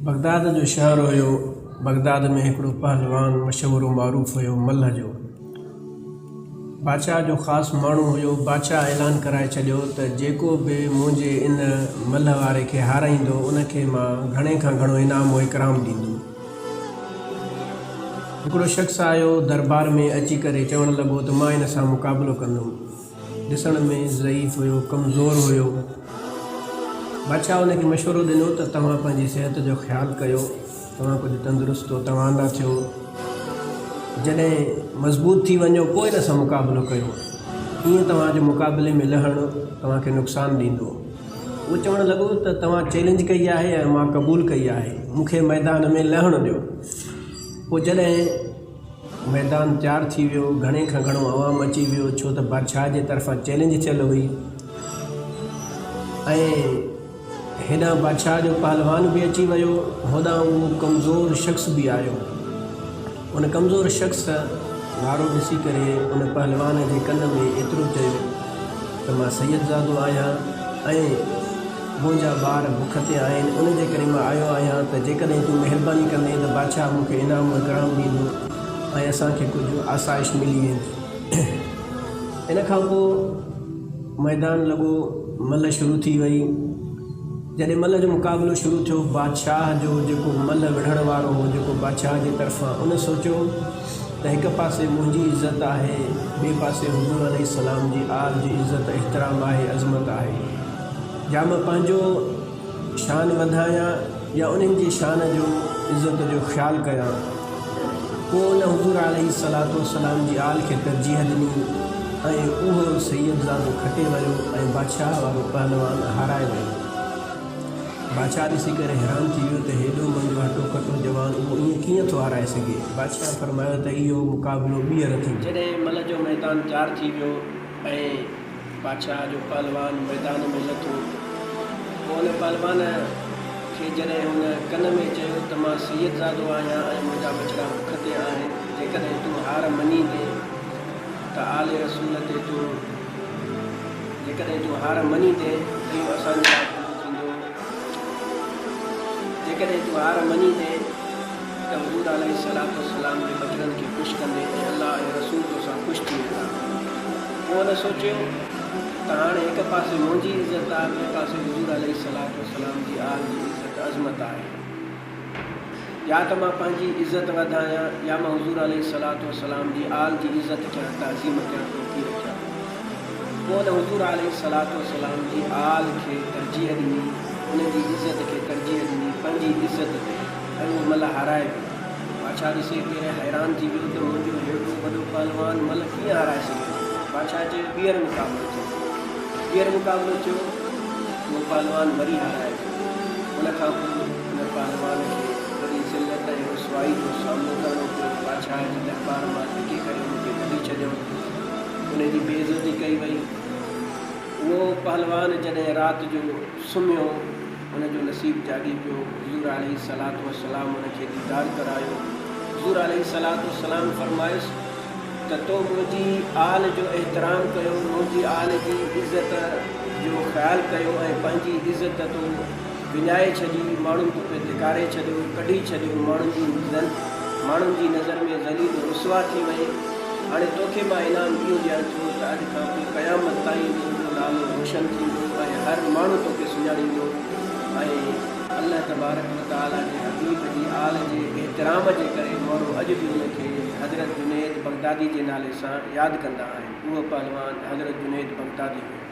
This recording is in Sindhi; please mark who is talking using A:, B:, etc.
A: بغداد جو شهر هيو. بغداد ۾ هڪڙو پهلوان مشهور و معروف هيو ملهه جو. بادشاهه جو خاص ماڻهو هيو. بادشاهه اعلان ڪرائي ڇڏيو ته جيڪو به منهنجي ان ملهه واري کي هارائيندو ان کي مان گهڻي کان گهڻو انعام و اڪرام ڏيندم. هڪڙو شخص آيو دربار ۾ اچي ڪري چوڻ لڳو ته مان ان سان مقابلو ڪندم. ڏسڻ ۾ ضعيف هيو، ڪمزور هيو. بادشاهه ان کي مشورو ڏنو ته توهان پنهنجي صحت جو خيال ڪيو، توهان ڪجهه تندرست و توانا ٿيو، جڏهن مضبوط ٿي وڃو پوء ان سان مقابلو ڪيو، ائين توهان جو مقابلي ۾ لهڻ توهان کي نقصان ڏيندو. هو چوڻ لڳو ته توهان چئلينج ڪئي آهي ۽ مان قبول ڪئي آهي، مون کي ميدان ۾ لهڻ ڏيو. پوء جڏهن. ميدان تيار ٿي ويو، گهڻي کان گهڻو عوام اچي ويو، ڇو ته بادشاهه جي طرفان چئلينج ٿيل هئي ۽ هيڏانهن بادشاهه جو پهلوان به اچي ويو، هوڏانهن اهو ڪمزور شخص به آيو. ان ڪمزور شخص وارو ڏسي ڪري ان پهلوان جي ڪن ۾ ايترو چيو ته مان سيد زادو آهيان ۽ منهنجا ٻار بک تي آهن، ان جي ڪري مان آيو آهيان ته جيڪڏهن تون مهرباني ڪندين ته بادشاهه مون کي انعام و اڪرام ڏيندو ۽ اسان کي ڪجهه آسائش ملي ويندي. ان کان پوء ميدان لڳو، ملهه شروع ٿي وئي. جڏهن ملهه جو مقابلو شروع ٿيو، بادشاهه جو جيڪو ملهه وڙهڻ وارو هو، جيڪو بادشاهه جي طرفان، ان سوچيو ته هڪ پاسي منهنجي عزت آهي، ٻئي پاسي حضور عليه السلام جي آل جي عزت، احترام آهي، عظمت آهي. يا مان پنهنجو شان وڌايان يا انهن جي شان جو، عزت جو، خيال ڪيان. پوء ان حضور عليه الصلوة والسلام جي آل کي ترجيح ڏني ۽ اهو سيد زادو کٽي ويو ۽ بادشاهه وارو پهلوان هارائي ويو. بادشاهه ڏسي ڪري حيران ٿي ويو ته هيڏو منهنجو هٽو ڪٽو جوان اهو ائين ڪيئن ٿو هارائي سگهي؟ بادشاهه فرمايو ته اهو مقابلو ٻيهر ٿيندو. جڏهن ملهه جو ميدان تيار ٿي ويو ۽. بادشاهه جو پهلوان ميدان ۾ لٿو. پوء ان پهلوان کي جڏهن هن ڪن ۾ چيو ته مان سيد زادو آهيان ۽ منهنجا ٻچڙا بک تي آهن، جيڪڏهن تون هار مڃيندين ته آل رسول تي تون جيڪڏهن تون هار مڃيندين ته اهو اسان جي لاء ڀلو ٿيندو، جيڪڏهن تون هار مڃيندين ته حضور عليه الصلوة والسلام جي ٻچڙن کي خوش ڪندين ۽ الله ۽ رسول توسان خوش ٿي ويندا. پوء هن سوچيو ته هاڻي هڪ پاسي منهنجي عزت آهي، ٻئي پاسي حضور عليه الصلوة والسلام جي آل جي عزت عظمت آهي. يا ته مان پنهنجي عزت وڌايان يا مان حضور عليه الصلوة والسلام جي آل جي عزت ڪيان، تعظيم ڪيان، توقير ڪيان. پوء هن حضور عليه الصلوة والسلام جي آل کي ترجيح ڏني، ان جي عزت کي ترجيح ڏني پنهنجي عزت تي ۽ اهو ملهه هارائي ويو. بادشاهه ڏسي ڪري حيران ٿي ويو ته منهنجو هيڏو وڏو پهلوان ملهه ڪيئن هارائي سگهي ٿو. بادشاهه چيو، ٻيهر مقابلو ٿيندو. ٻيهر مقابلو ٿيو، اهو پهلوان وري هارائي ويو. ان کان پوء ان پهلوان کي وڏي ذلت ۽ رسوائي جو سامنو ڪرڻو پيو. بادشاهه جي درٻار مان ڌڪي ڪري ان کي ڪڍي ڇڏيائون. ان جي بي عزتي ڪئي وئي. اهو پهلوان جڏهن رات جو سمهيو، ان جو نصيب جاڳي پيو. حضور عليه الصلوة والسلام ان کي ديدار ڪرايو. حضور عليه الصلوة والسلام فرمايس ته تو منهنجي آل جو احترام ڪيو، منهنجي آل جي عزت جو خيال ڪيو ۽ پنهنجي عزت تو وڃائي ڇڏي، ماڻهن توکي ڌڪاري ڇڏيو، ڪڍي ڇڏيو، ماڻهن جي نظر ۾ ذليل و رسوا ٿي وئين. هاڻي توکي مان انعام اهو ڏيان ٿو ته اڄ کان پوء قيامت تائين تنهنجو نالو روشن ٿيندو ۽ هر ماڻهو توکي سڃاڻيندو ۽ الله تبارڪ و تعاليٰ جي حبيب جي آل جي احترام جي ڪري ماڻهو اڄ به ان کي حضرت جنيد بغدادي جي نالي سان ياد ڪندا آهن. اهو پهلوان حضرت جنيد بغدادي هيو.